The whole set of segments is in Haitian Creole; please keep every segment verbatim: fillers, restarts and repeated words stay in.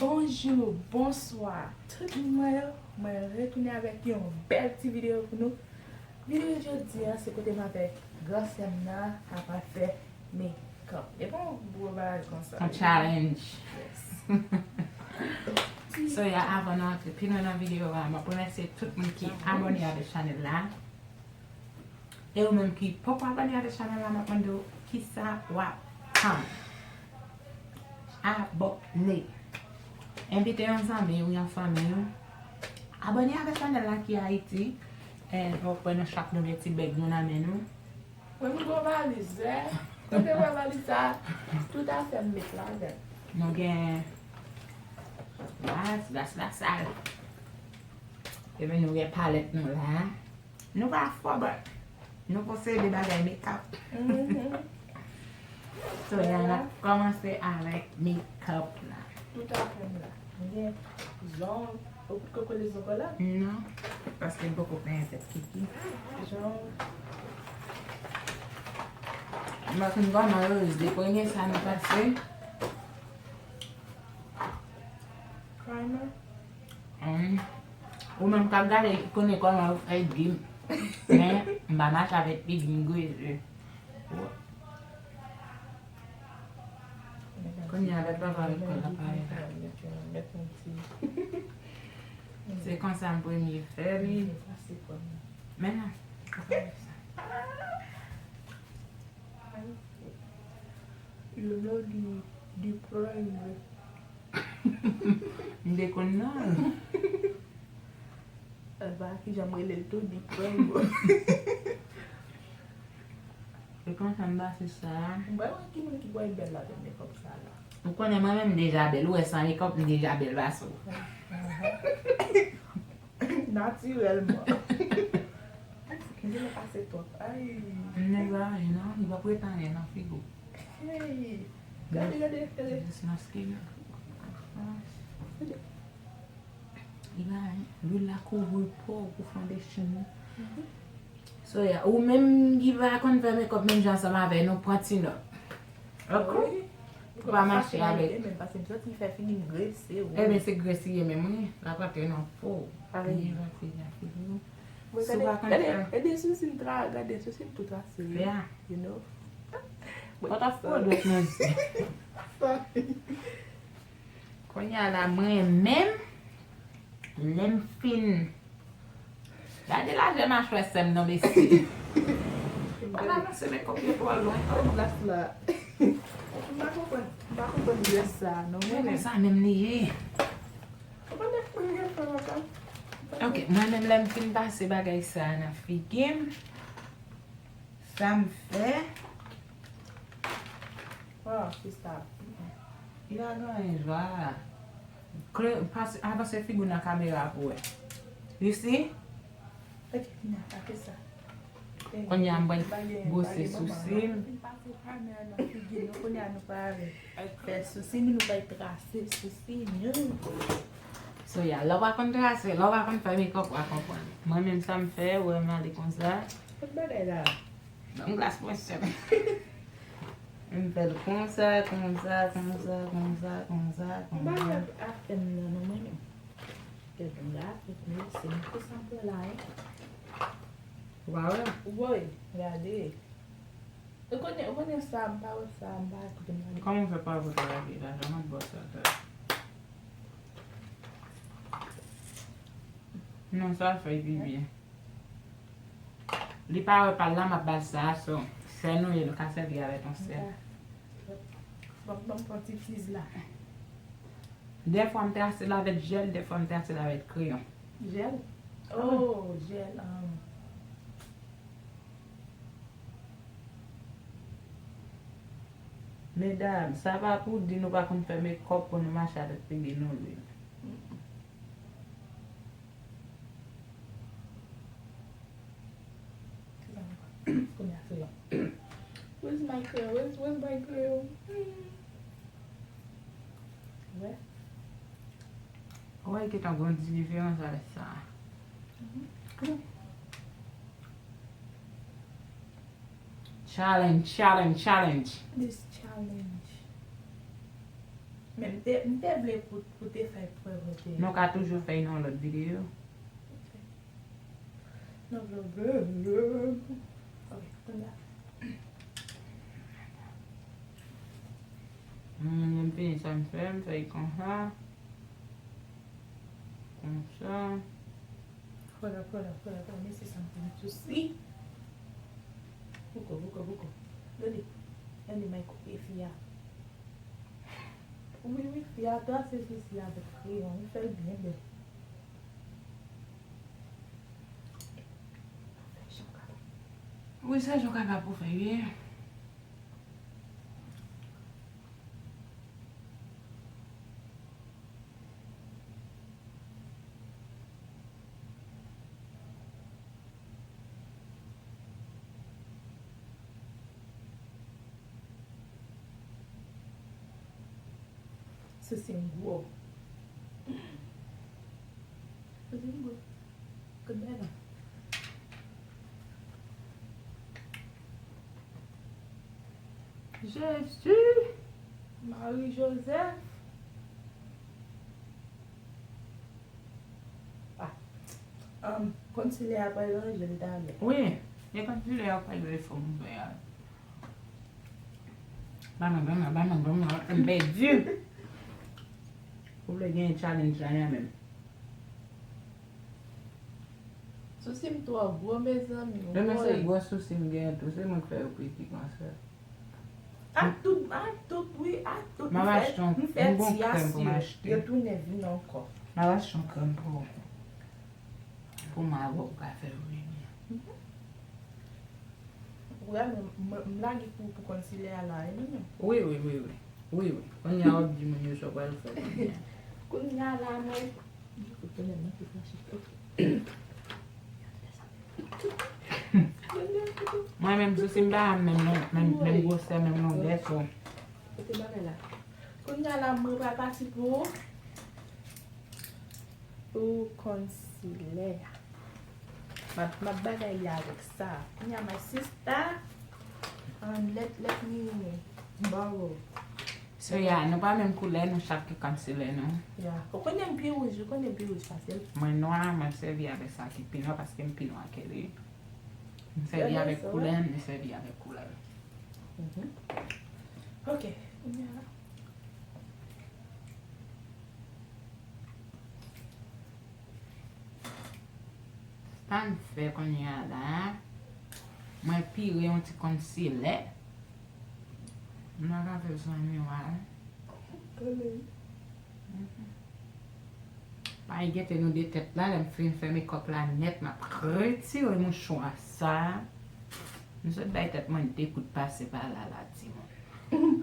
Bonjou, bonswa tout moun mwen yo. Mwen retounen avèk yon bèl ti videyo pou nou. Videyo jodi a se kote m avèk gran sè m nan ap al fè makeup. E pa yon gwo bagay konsa. Yon challenge. Yes. So, yeah, avan nou antre pi lwen nan videyo a, mwen ap remèsye tout moun ki abòne avèk chanèl la. E ou menm ki poko abòne avèk chanèl la, m ap mande w kisa w ap tann. Abòne. Envite yon zanmi w, yon fanmi w. Abòne avèk chanèl la ki Ayiti. E w ap wè nou chak nou gen ti bèg nou nan men nou. Mwen m gwo valiz, wè. Kote w wè valiz sa? Tout afè m met ladan. Nou gen glas, glas la sal. Epi nou gen palèt nou la. Nou pa fò, but nou posede bagay makeup. Mhm. So, yeah, n ap kòmanse avèk makeup la. Tout afè m la. M gen zong, ou potko kole zong la? Non, paske m poko penyen tèt kiki. Zong. M pa konn kòman yo rele premye sa nou pase. Primer. Hum. Ou menm k ap gade ki konnen kòman yo fè dim. Men, m pa mache avèk pi dim greze. Kounye a, lè travay lekòl la parèt la. Se konsa m premye fè li. Men non, ou pa wè sa. You know the, the primer. M te konn nan. Eva, kijan m rele l tou, the primer. E konsa m pase sa. M pa wè ki moun ki pral bèl ladan makeup sa la. Ou konnen mwen menm m deja bèl. Ou wè san makeup m deja bèl pase w. Natirèlman. Ay, fouke, m te pase twòp. Ay. M nèg la, non, li p ap ret anyen nan figi w. Hey. Gade, gade, gade. Just maske l. Gade. Li pa anyen. Lwil la kouvri po pou foundation nan. Mhm. So, yeah, ou menm ki pa konn fè makeup menm jan ansanm avè nou, pran ti nòt. Ok? Wi. Ou pa mache avèk. Men paske m santi fè figi m grese, wi. Ebyen, se grese li ye menm, wi. L ap rantre nan po. Li rantre nan figi w. Mwen si w pa konn fè. Gade, gade sousi m tra, gade sousi m tou trase. Yeah. You know? What a product nou di. Sorry. Kounye a la, mwen menm, lè m fin. Gade lajè machwè sè m non, mesye. Ou pa avanse, men kopye twò lwen. Glas la. M pa konprann, m pa konprann glas sa non, mwen menm. Se konsa menm li ye. Ou pa nèk mwen gen fè ankò. Ok, mwen menm lè m fin pase bagay sa nan figi m, sa m fè. Oh, sista. Li pa gen anyen jwa. Kle, pase, avanse figi w nan kamera pou wè. You see? Ok, Tina, pa fè sa. Kounye a m pral bwose sousi m. Fin pase kamera nan figi nou, kounye a nou pral fè sousi nou, nou pral trase sousi nou. So, yeah, lè w pa konn trase, lè w pa konn fè makeup, w pa konprann. Mwen menm sa m fè, ou wè m ale konsa. Kot bagay la? Ban m glas mwen sèl. M fè l konsa, konsa, konsa, konsa, konsa, konsa. M pa wè afè m nan non mwen menm. Gade m la, se m ki sanble la, wi. Ou pa wè? Woy, gade. Ou konnen, ou konnen sa, m pa wè sa, m pa koute m gade. Kòman w fè pa wè sa la, la, jan m ap ba w sa, sa? Non, sa fè pi byen. Li pa wè pa l la, m ap ba l sa, so, sè nou ye, nou ka sèvi avèk yon sè. Ban m, ban m pran ti fiz la. Dèfwa m trase l avèk jèl, dèfwa m trase l avèk kreyon. Jèl? Oh, jèl, um. Medam, sa pa pou di nou pa konn fè makeup pou nou mache avèk figi nou lwil. Where's my crayon? Where's, where's my crayon? Wè. Wè, gentan gon diferans avèk sa. Challenge, challenge, challenge. This challenge. Men m te, m te vle pou, pou te fè prèv ou te. Nou ka toujou fè yon lòt videyo. Ok. Non, vle, vle, vle. Ok, kounye a. Mwen menm, m fini sa m fè, m fè l konsa. Konsa. Fwala, fwala, fwala, fwala. Mesi santi m sousi. Bouko, bouko, bouko. Gade. Gade may kote fi a. Wi, wi, fi a trase sousi avèk kreyon. Li fè l byen bèl. Wi, se jan w kapab pou fè byen. Sousi m gwo. Sousi m gwo. Kout bèl. Jezi! Mari Jozèf! Ah. Um, konsilè a pral ranje l talè. Wi, e konsilè a pral fè fò m fè a. Ban mwen, ban mwen, ban mwen, ban mwen, m pèdi. Ou vle gen challenge la menm. Sousi m twò gwo, mezanmi. Menm se gwo sousi m gen tou, se mwen k fè yo piti konsa. Ak tout, ak tout, wi, ak tout. M ap achte yon, yon bon krèm pou m achte. Yo tounen vin ankò. M ap achte yon krèm pou, pou m avè w ka fè yo byen. Ou wè, m, m, m lage pou, pou konsilè a la, e li menm. Wi, wi, wi, wi. Wi, wi. Kounye a w ap di moun yo sa w pral fè kounye a. Kounye a la, mwen. Mwen menm, sousi m pa menm, menm, menm gwosè, menm longè, so. Kote bagay la? Kounye a la, mwen pral pati pou Pou konsilè a. M ap, m ap bagay li avèk sa. Kounye a, my sister, um, let, let me borrow. So, yeah, nou pa menm koulè, nou chak gen konsilè nou. Yeah. Ou konnen m pi wouj, ou konnen m pi wouj fasil. Mwen nwa, mwen sèvi avèk sa ki pi nwa paske m pi nwa ke li. M sèvi avèk koulè m, li sèvi avèk koulè l. Mhm. Ok, kounye a. Sa m fè kounye a la, mwen pire yon ti konsilè. M nan ka fè l sou miwa a. Mari gete nou de tèt la, lè m fin fè mekòp la nèt, m ap retire mouchwa sa. M sot bay tèt mwen de kout pase pa la la, timoun.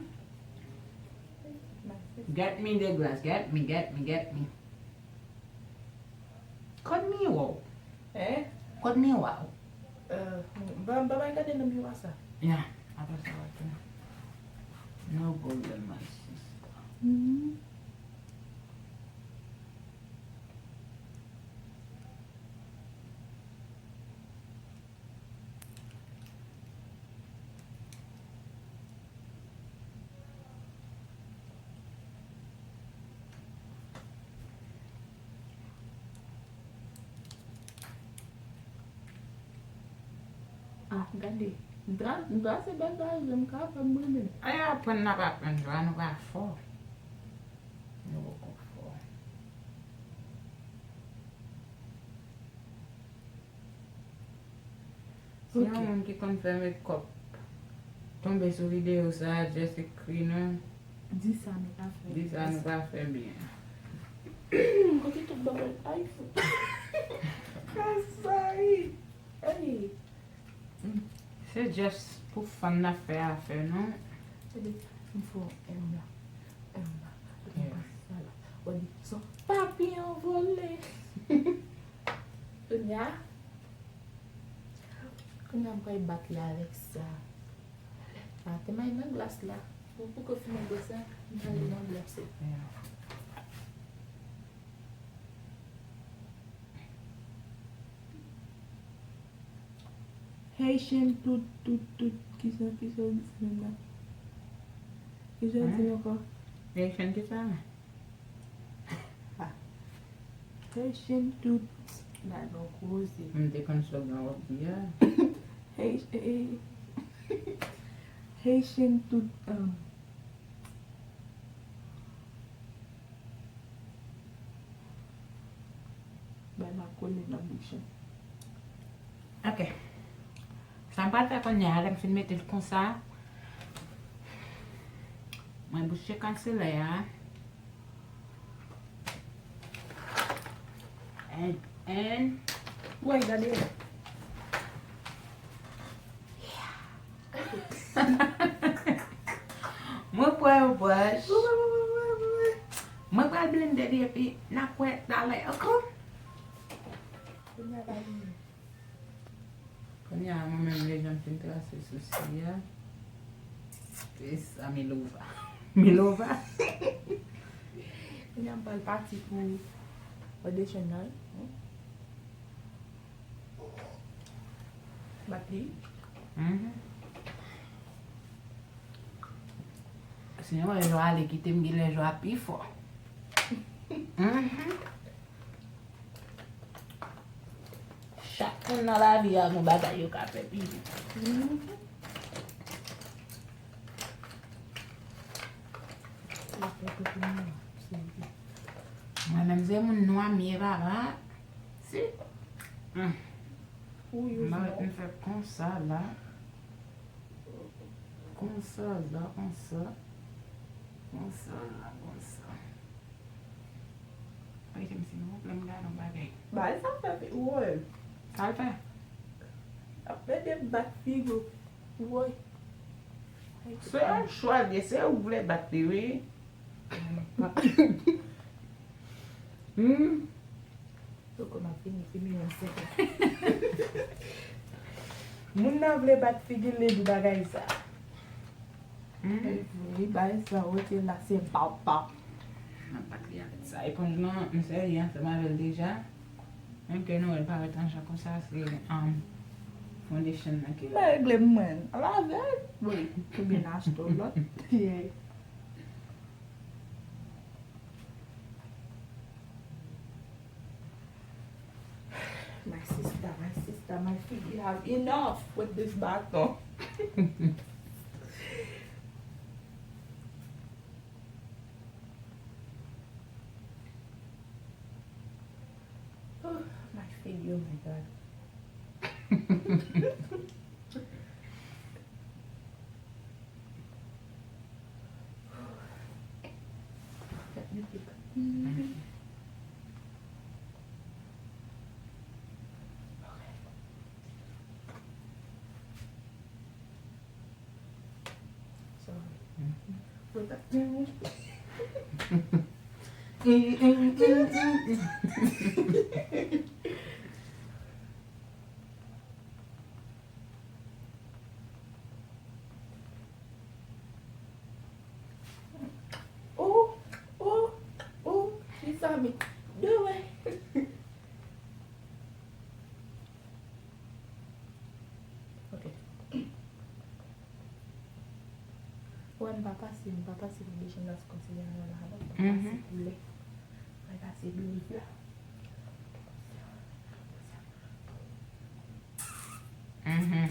Get me de glas, get me, get me, get me. Kot miwa w? Hein? Kot miwa w? Euh, ba, ba, ba, gade nan miwa sa. Ya, apre sa w ap fè. No problem, my sister. Mhm. Ah, gade. Dra, dra se bagay, m ka aprann mwen menm. Ay, aprann n ap aprann, dra nou pa fò. Nou poko fò. Si yon moun ki konn fè mekòp tonbe sou videyo sa a, just ekri nou. Di sa nou pa fè. Di sa nou pa fè byen. Kote tout bagay? Ay, fout. Kasay. Ay. Se just pou fun n ap fè afè nou. Tande, m fè w M la. M la. Kote m pase sa la. W ap di, se yon papyon vole. Kounye a, kounye a m pral bat li avèk sa. A, te may nan glas la. Ou poko fin nan glas la, m pral nan glas la. Haitian tout, tout, tout. Kisa, kisa w di sa menm la? Kisa w di ankò? Haitian ki sa? Ah. Haitian tout. Ba nou koze. M te konn slogan w ap di a. Haitian, eh, Haitian tout, um, bay m ap kole nan bouch. Ok. Sa m pral fè kounye a, lè m fin mete l konsa, mwen bouche kanselè a. And, and, woy, gade. Mwen pran yon bwòch. Mwen pral blende li epi n ap wè talè ankò. Kounye a, mwen menm, lè jan m fin trase sousi a. E sa, Milova. Milova. Kounye a, m pral pati pou foundation nan. Bat li. Mhm. Sinon, lè jou ale kite m, gen lè jou a pi fò. Mhm. Chak moun nan lavi a gon bagay yo ka fè pi vit. Mhm. Mwen menm se moun nwa m ye, papa. Si. Mm. Ou use mouth. M fè konsa la. Konsa la, konsa. Konsa la, konsa. Rete m silvouplè, m gade yon bagay. Bay sa fè pi, woy. Sa l fè? Ap mete bat figi w. Woy. Se yon chwa l ye, se ou vle bat li, wi. Hmm. Poko m ap vini, fini yon sèk. Moun nan vle bat figi l, li di bagay sa. Hmm. Li bay sa, wote la, se pap, pap. M ap bat li avèk sa. Eponj lan, m sèvi ansanm avè l deja. Menm ke nou wè l parèt an jan konsa, se, um, foundation nan ki la. Mwen regle m mwen. Lave l. Wi. Oubyen achte yon lòt. Yeah. My sister, my sister, my figure have enough with this baton. Oh, my figure, my God. Let me pick. Okay. Sorry. Mwen t ap gen yon. Oh, oh, oh, mezanmi. De wè. Ok. Wè, m pa pase, m pa pase foundation nan konseyè a la, non. M pa pase koulè. M pa pase blush la. Mhm.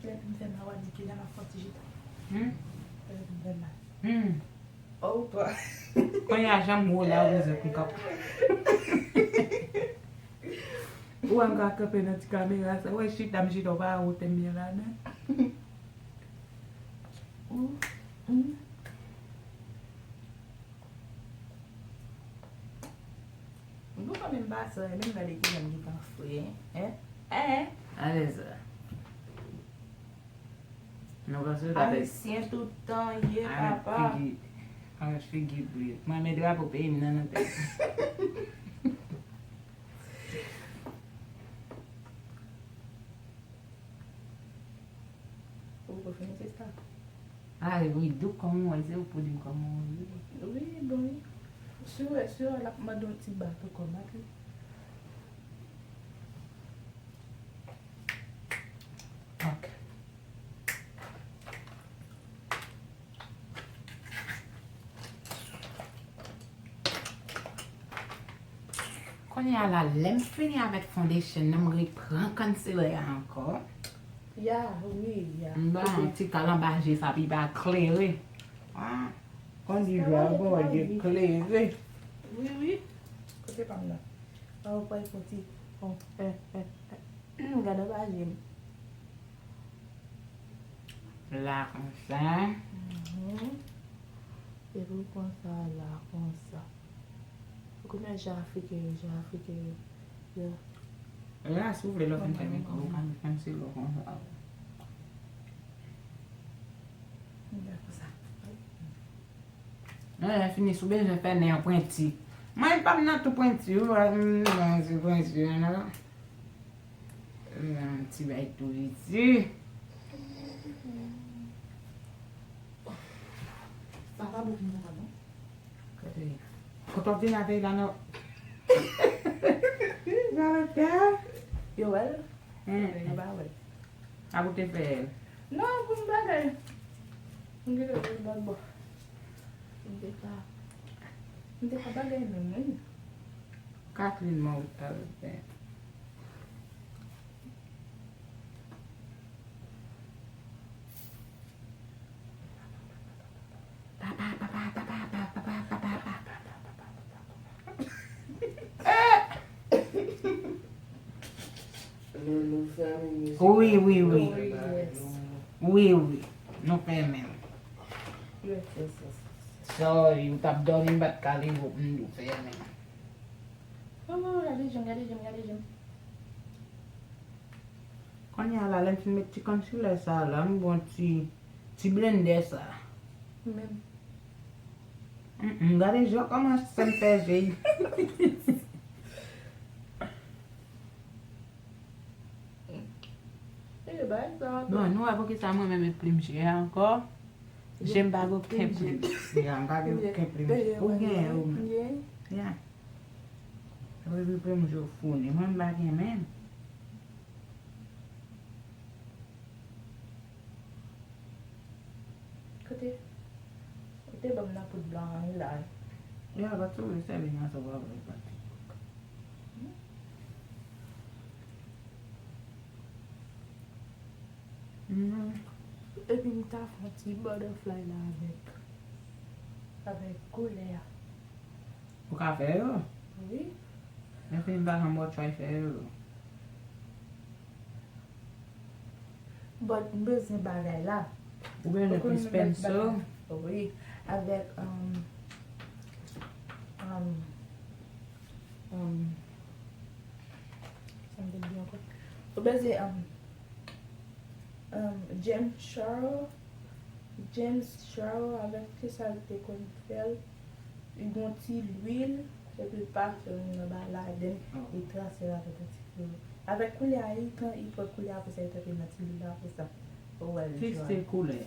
Lè m fè mal, w ap di ki lè m ap fè ti jita. Hmm? Lè m fè mal. Hmm. Oh, pa. Kounye a, jan m wo la, ou bezwen pou m kanpe. Ou wè m ka kanpe nan ti kamera sa. Wè chita m chita, ou pa wè wote m ye la, non? Ou, ou. M poko menm pase, menm gade ki jan m gentan fre, en. En? En? Alèz la. Nou panse w ta fè Ayisyen tout tan ye, papa. Figi. Anrach figi bri. Mwen, men drapo peyi m nan nan tèt. Ou poko fini, sista? Ah, wi, douk kòman w wè, se ou pou di m kòman w ye. Wi, bon, wi. Si w wè, si w wè, l ap mande yon ti bat ou kòm bat li. Ok. Kounye a la, lè m fini avèk foundation nan, m repran concealer a ankò. Ya, wi, ya. M ba yon ti kal anba je sa, pou l pa klere. Ah, konn di jwa bon, je klere. Wi, wi. Kote pa m nan? An, ou pral fè ti. Bon, eh, eh, eh. Gade anba je m. La konsa. Mhm. Epi w pran sa la konsa. Ou konnen je afriken yo, je afriken yo. Ya. La, si w vle, lè w fin fè mekòp, ou ka met kòmsi lò konsa. Gade konsa. Lè fini, si w bezwen fè nen an pwenti. Mwen pa m nan tou pwenti, wi, m nan ti pwenti, non. M nan ti bay tou iti. Sa pa bon pou mwen, non. Kote? Kote w vin avè la, non? Sa w fè? Yo wè l? Hmm. Yo pa wè l. A pou te fè l. Non, pou m bagay. M kite pou l lòt bò. M te ka, m te ka bagay menm, wi. Kathleen Mortel. Papa, papa, papa, papa, papa, papa, papa. Wi, wi, wi. Wi, wi. Nou fèmen. Sorry, ou t ap dòmi, m pa t ka leve w pou m di w fèmen. Oh, gade je m, gade je m, gade je m. Kounye a la, lè m fin met ti concealer sa la, m bon ti, ti blendè sa. Menm. Mm, mm, gade jan kòman sè m fè je. E, bay sa. Bon, nou wè poukisa mwen menm e plim je a ankò. Je m pa gen okenn plim. Ya, m pa gen okenn plim. Ou genyen ou menm. Ya. Epi plim je w founi. Mwen m pa gen menm. Kote? Ou te ban m nan poud blan an, wi la. Ya, pa tou, se vin nan sa w ap pati. Hmm. Epi m ta fè yon ti butterfly la avèk, avèk koulè a. Ou ka fè yo? Wi. Men fini pa janm wè try fè yo. But m bezwen bagay la. Ou bezwen plis pencil? Wi, avèk, um, um, um, sa m te di ankò? Ou bezwen, um, um, James Charles, James Charles, avèk kisa l te konn fè l? Li gon ti lwil, epi l pase l nan ba ladan, li trase l avèk yon ti lwil. Avèk koulè a, li pran, li pran koulè a, apre sa, li trete nan ti lwil la, apre sa, ou wè l jòn. Ki stil koulè?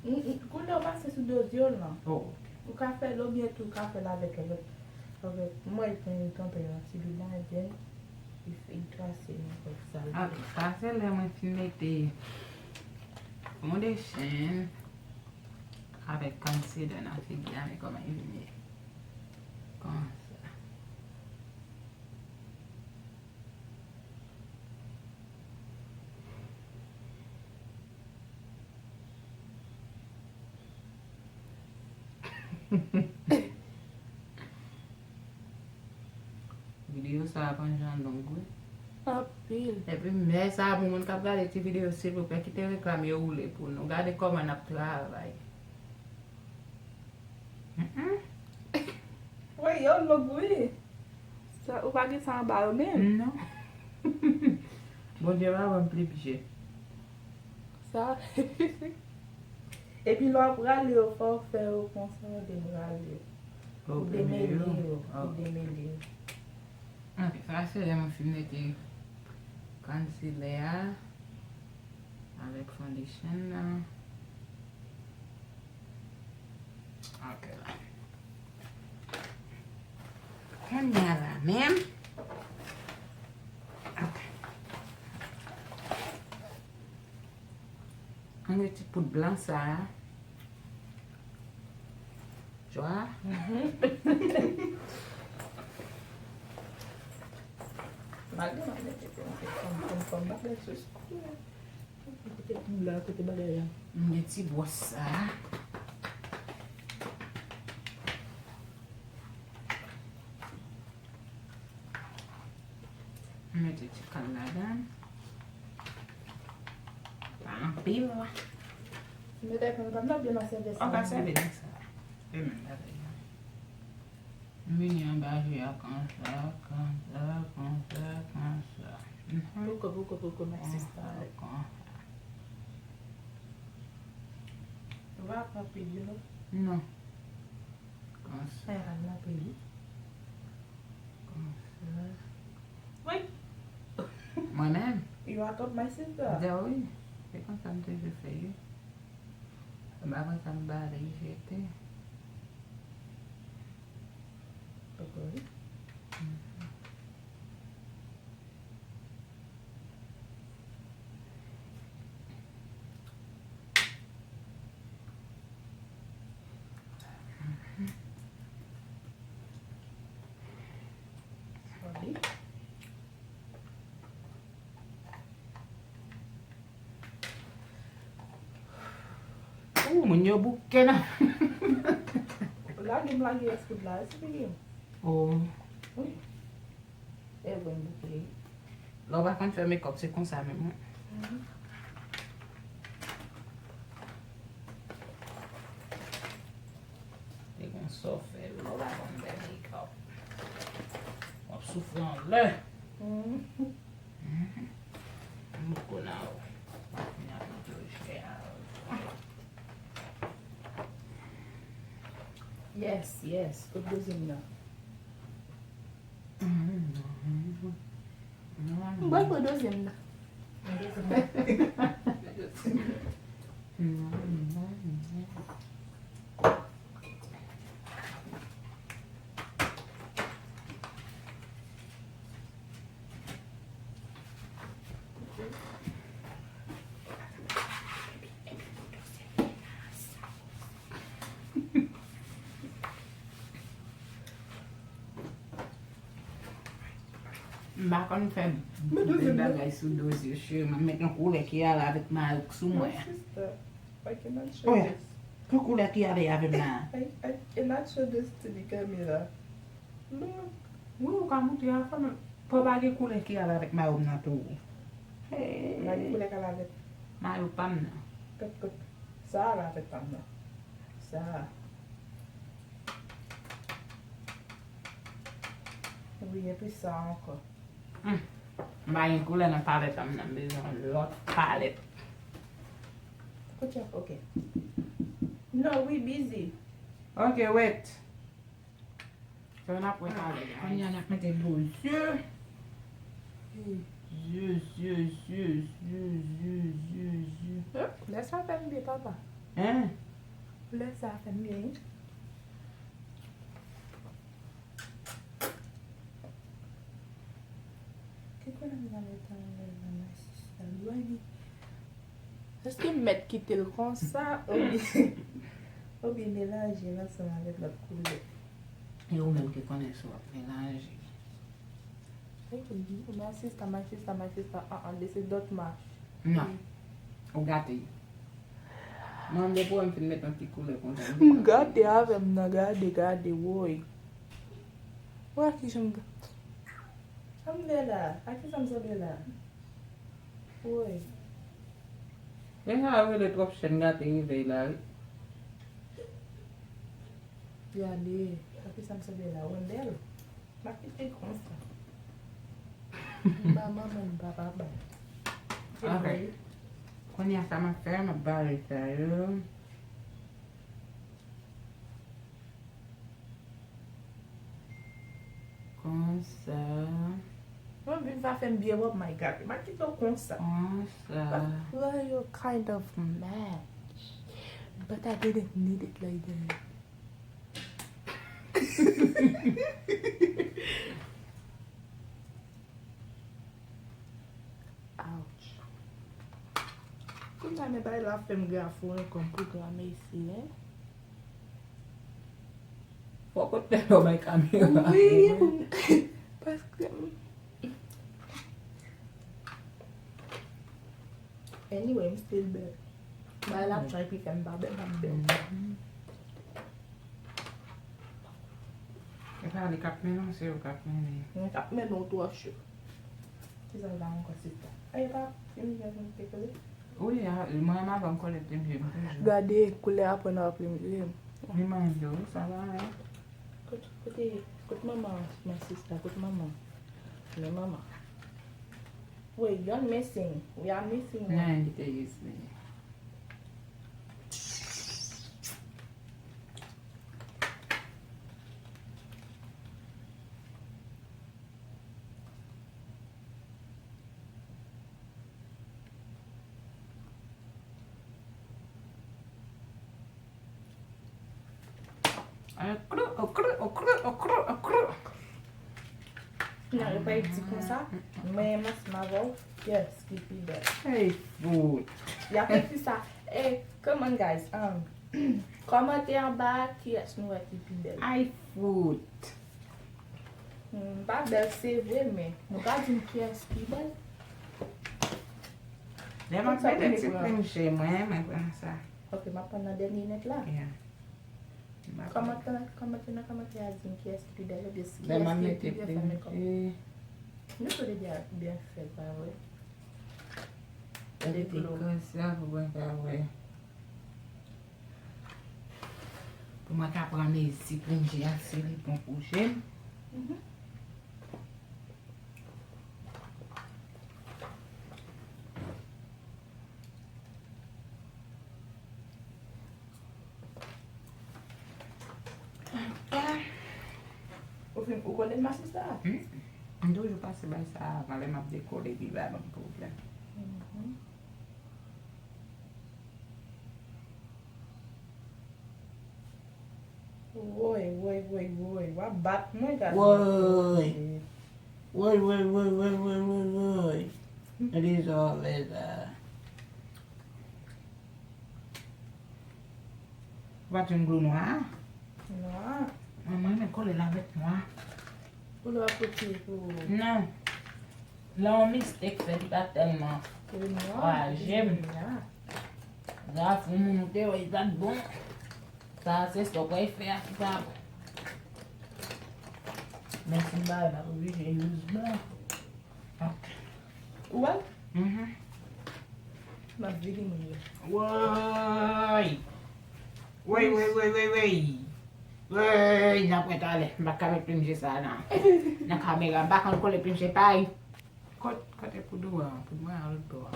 Mm, mm, koulè w pase sou do zye w lan. Oh, ok. Ou ka fè l, oubyen tou, ou ka fè l avèk, avèk, avèk, mwen, li pran, li trete nan ti lwil la, then, li, li trase l nan kòb sa l. Ok, sa se lè mwen fin mete foundation. Avèk concealer nan figi a, men kòman li vin ye. Konsa. Videyo sa a pa jan long, wi. Anpil. Epi, mè sa a pou moun k ap gade ti videyo, silvouplè, kite reklam yo woule pou nou. Gade kòman n ap travay. Mm-mm. Wi, yo long, wi. Sa, ou pa gen sa anba yo menm? Non. Bondye pa ban m pli pye. Sa. Epi lè w ap rale yo, fò w fè yo konsa, w demen rale yo. Pou demele yo, pou demele yo. Ok, sa se lè mwen fin mete concealer a avèk foundation nan. Ok la. Kounye a la menm. Ok. Ann met ti poud blan sa a. Jwa. Malgre m ap mete fòm, fòm, fòm bagay sou sou. Kote poud la, kote bagay la. M gen ti bwòs sa a. Mete ti kal ladan. Pa anpil. Mete kal ladan, oubyen m a sèvi sa. Ou ka sèvi nan sa. Se menm bagay la. M vini anba je a konsa, konsa, konsa, konsa. Mhm. Poko, poko, poko, my sister. Konsa, konsa. Ou pa pran pil, you know? Non. Konsa. Sa y ap nan peyi. Konsa. Wi. Mwen menm? You are top, my sister. Dja wi. Se konsa m toujou fè yo. M pa konn sa m bare jete. Poko wi. Mhm. Ooh, moun yo bouke nan. Lage m lage eskud la, eskud li. Oh. Wi. E vre m bouke. Lè w pa konn fè makeup, se konsa menm, wi. Mhm. Te gen sa w fè, lè w pa konn fè makeup. W ap soufri anlè. Mhm. Mhm. M bouke nan ou. N ap mete w chè a. Yes, yes. Kot dezyèm nan? M pral pran dezyèm nan. M pa konn fè bèl bagay sou do zye, cheri. Mwen met yon koulè ki ale avèk mayo k sou mwen an. My sister, I cannot show this. Ki koulè ki ale avè m la? I, I cannot show this to the camera. Look. Wi, ou ka montre afè, men fò pa gen koulè ki ale avèk mayo m nan tou. Hey. Pa gen koulè k ale avèk mayo pa m nan. Kot, kot. Sa ale avèk pa m nan. Sa. Wi, epi sa ankò. Hmm. M pa gen koulè nan palèt an m nan, m bezwen yon lòt palèt. Kout chèf, ok. Non, wi, busy. Ok, wait. Sa n ap wè talè, guys. Kounye a n ap mete do zye. Zye, zye, zye. Lè sa fè m byen, papa. Hein? Lè sa fè m byen, wi. Ki koulè m ta mete anlè la, my sister? Dwèt li. Èske m mèt kite l konsa oubyen, oubyen melanje l ansanm avèk lòt koulè? E ou menm ki konnen si w ap melanje. Thank you, my sister, my sister, my sister. Ah, ah, this is not match. Non. Ou gate. Mwen, depi w wè m fin met yon ti koulè konsa, m gate avè m nan, gade, gade, woy. Wè kijan m ga- Sa m fè la? A kisa m sanble la? Woy. Men sa yo rele twòp chèn gate revèy la, wi. Gade, a kisa m sanble la? Wendell? M ap kite konsa. M pa manman, m pa papa. Ok. Kounye a sa m ap fè, m ap bare sa yo. Konsa. Mwen vin pa fè m byen, oh my God. M a kite w konsa. Konsa. But well, you kind of match. But I didn't need it like that. Ouch. Konsa men bagay la fè m grafou ankò, m pou grame isi, hein. Fòk ou te lò bay kamera. Wi, pou m, paske m, anyway, m still bèl. Bagay la ap try pi fè m pa bèl, m ap bèl. E pa li k ap mennen w, se ou k ap mennen. Mwen k ap mennen w twò cho. Kisa l la ankò, sista? E pa plim je m te kole? Wi, a, mwen menm avan m kole plim je m toujou. Gade koulè apre nan plim je m. Li manje wi, sa va, hein? Kot, kote, kot manman, my sister, kot manman? Men manman. Wait, you're missing. We are missing one. Nan, ki te yes, men. Okro, okro, okro, okro, okro. Non, yo pa di konsa, men m ansanm avè w, kiyès ki pi bèl? Hey, fout. Y ap ekri sa. Hey, come on, guys. Um, kòmante anba kiyès nou wè ki pi bèl. Ay, fout. Hmm, m pa bèl, se vre, men nou ka di m kiyès ki bèl? Lè m ap mete ti plim je mwen, mwen pran sa. Ok, m ap pran nan dènye nèt la. Yeah. Kòmante, kòmante nan kòmantè a, di m kiyès ki pi bèl, oubyen si kiyès ki pi byen fè mekòp. Nou tou le de ap byen fè l, pa vre? Gade ti kòz sa pou mwen pa wè. Pou mwen ka pran mezi plim je a, si li bon pou je m. Mhm. Ou fin, ou kole m a sista? Hmm? M toujou pase bay sa avan, lè m ap dekole, li ba m pwoblèm. Mhm. Woy, woy, woy, woy. W ap bat mwen, gade. Woy. Woy, woy, woy, woy. Li sove sa. Ou pa t jwenn glou nwa a? Nwa. Mwen, mwen renmen kole l avèk nwa. Ou lè w ap retire pou... Non. Lè yon mistake fèt, li pa tèlman raje m. Grafou moun ou te wè, li pa t bon. Sa a se sòk wè fè a ki pa bon. Men si m pa wè, m ap oblije use blan. Ok. Ou wè l? Mhm. M ap vini moun yo. Woy! Woy, woy, woy, woy, woy! Woy, n ap wè talè. M pa ka met plim je sa a nan, nan kamera. M pa konn kole plim je pay. Kot, kote poud ou an? Poud mwen an lòt bò a.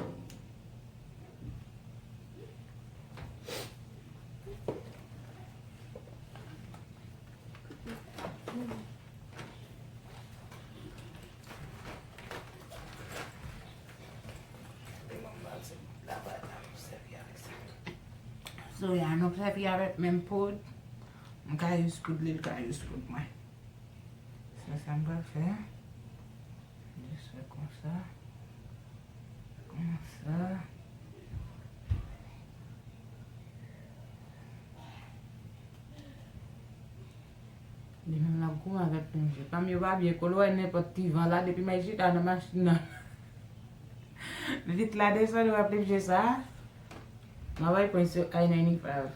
So, ya, nou sèvi avèk menm poud. Mwen ka use poud li, li ka use poud mwen. Se sa m pral fè. Jis fè konsa. Konsa. Li menm l ap goumen avèk plim je. Pa m yo pa byen kole, w wè nenpòt ti van la, depi m al chita nan machin nan. Vit la desann, w wè plim je sa. M ap al pran sou I ninety-five.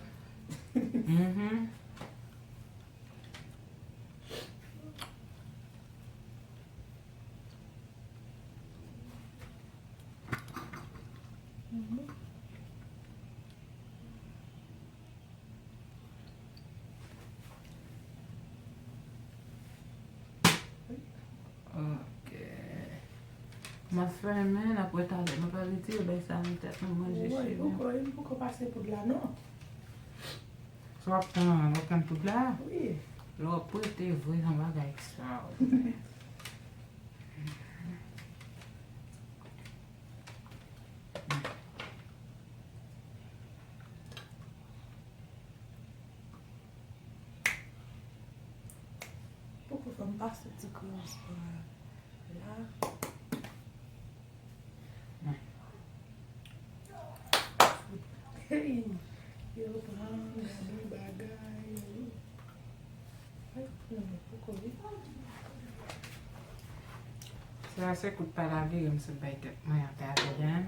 Mhm. Ok. M ap fèmen, n ap wè talè. M ap al retire bagay sa nan tèt mwen, manje cheve. Woy, poko, li poko pase poud la, non. Sa w ap pran, w ap pran poud la? Wi. Lè w ap prete vre, se yon bagay ekstraòdinè. Pase ti krèm sa la. Hey, yo pran gade bagay. Ay, non, poko vit. Sa se kout pa lavi, m sot bay tèt mwen atè avè dan.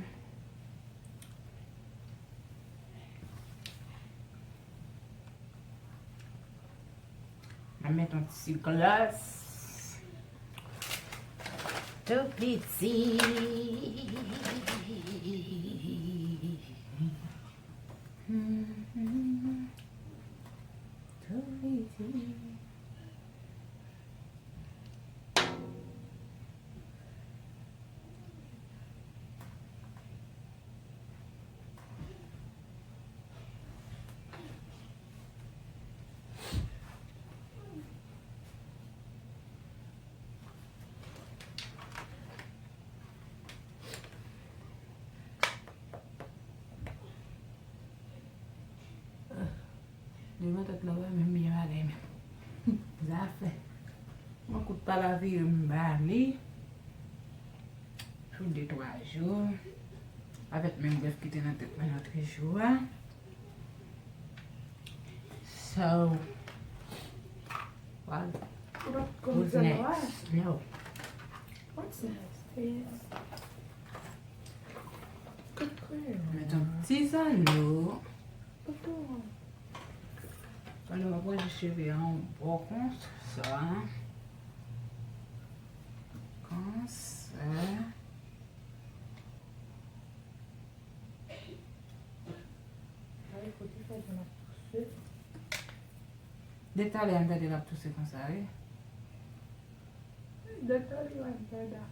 Mwen met yon ti glas. Tou piti. Tou piti. Devan tèt la, w pa menm byen bagay menm. Zafè. Yon kout pa lavi, m ba li. Sou de twa jou. Avèk menm grèf ki te nan tèt mwen nan twa jou a. So, what? What's next? No. What's next? Yes. Met yon ti zanno. Alò, mwen pran jis cheve a yon bò konsa. Konsa. Depi talè a m tande l ap touse konsa, wi. Depi talè a m tande.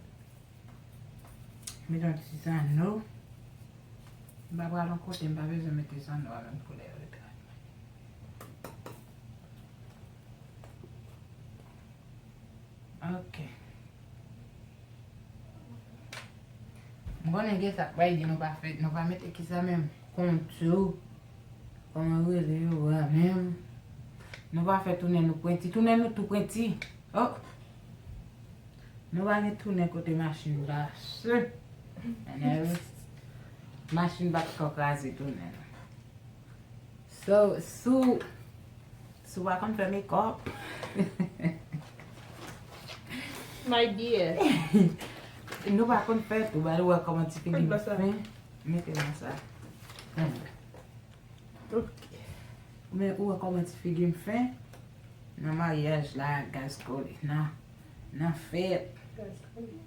Met yon ti zanno. M pa pral yon kote, m pa bezwen mete zanno avè m koulè retrat mwen. Ok. M konnen gen sa k pral di nou pa fè, nou pa mete kisa menm? Kontou. Kòman yo rele yo a menm? Nou pa fè tounen nou pwenti. Tounen nou tou pwenti. Oh! Nou pa gen tounen kote machin pase. Anyway, machin pa t ko kraze tounen nou. So, si w, si w pa konn fè makeup, my dear. Nou pa konn fè tou, ba nou wè kòman ti figi m fen. Mete nan sa. Ok. Men ou wè kòman ti figi m fen? Nan maryaj la, gaz kole. Nan, nan fèt. Gaz kole.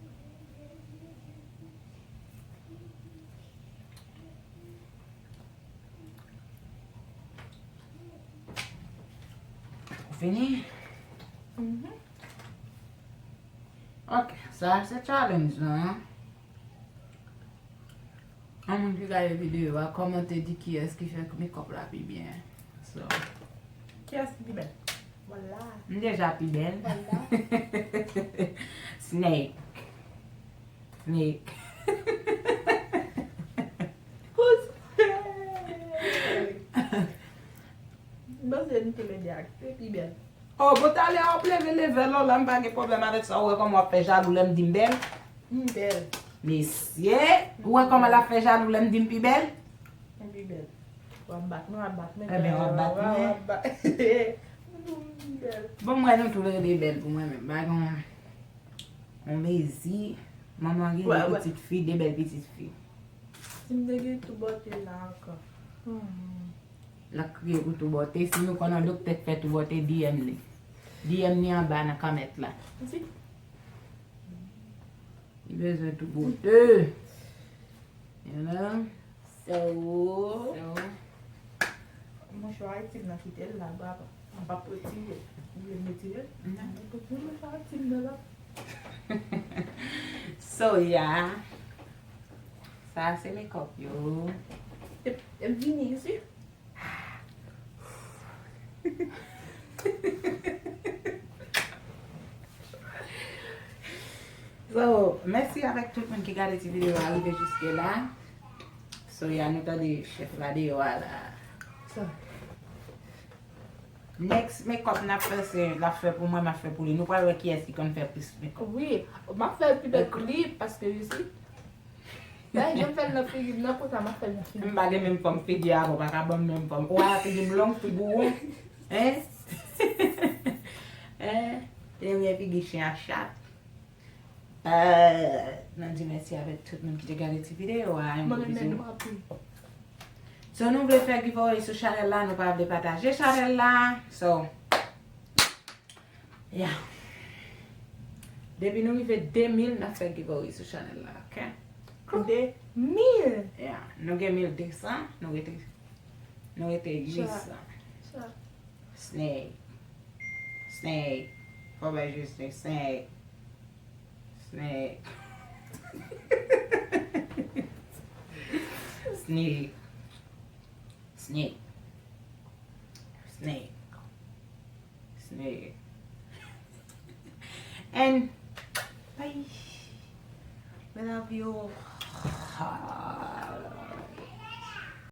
Ou fini? Mhm. Ok, sa se challenge lan. Yon moun ki gade videyo a, kòmante, di kiyès ki fè makeup la pi byen. So. Kiyès ki pi bèl? Vwala. M deja pi bèl. Vwala. Snake. Snake. Kouz. M panse nou tou lè de a ki pi bèl. Oh, bon, talè w ap leve level ou la, m pa gen pwoblèm avèk sa. Ou wè kòman w ap fè jalou lè m di m bèl? M bèl. Mesye, ou wè kòman l ap fè jalou lè m di m pi bèl? M pi bèl. W ap bat mwen, w ap bat mwen. Ebyen, w ap bat mwen. W ap bat. M pi bèl. Bon, mwen, nou tou lè de bèl pou mwen menm. Pa gen yon mezi. Manman gen de pitit fi, de bèl pitit fi. Si m te gen tou bòte la ankò. Hmm. L ap kriye pou tou bòte. Si nou konn yon doktè k fè tou bòte, D M li. D M li anba nan kòmant la. Li bezwen tou bòte. You know? So. So. Mouchwa Ayiti m nan kite l la, papa. M p ap retire l. Ou vle m retire l? Non. M p ap retire mouchwa Ayiti m nan la. So, yeah. Sa se makeup yo. E, e vini isi. So, mèsi avèk tout moun ki gade ti videyo a rive jiske la. So, ya nou tande chèf la deyò a la. Sa. Next makeup n ap fè, se l ap fè pou mwen, m ap fè pou li. Nou pral wè kiyès ki konn fè plis makeup. Wi, m ap fè l pi bèl pou li, paske, you see. Dayè, jan m fè l nan figi m nan, konsa m ap fè l nan figi m. M pa gen menm fòm figi avè w, pa ka ban m menm fòm. Ou wè figi m long, figi w won. Hein? Hein? Premye figi chen ak chat. Euh, nou di mèsi avèk tout moun ki te gade ti videyo a. Yon gwo bizou. So, nou vle fè giveaway sou chanèl la, nou pa vle pataje chanèl la. So, yeah. Depi nou rive de mil, n ap fè giveaway sou chanèl la, ok? De mil! Yeah. Nou gen mil de san, nou rete, nou rete uit san. Snake. Snake. Fò bay jis snake. Snake. Snake. Snake. Snake. Snake. And bye. We love you.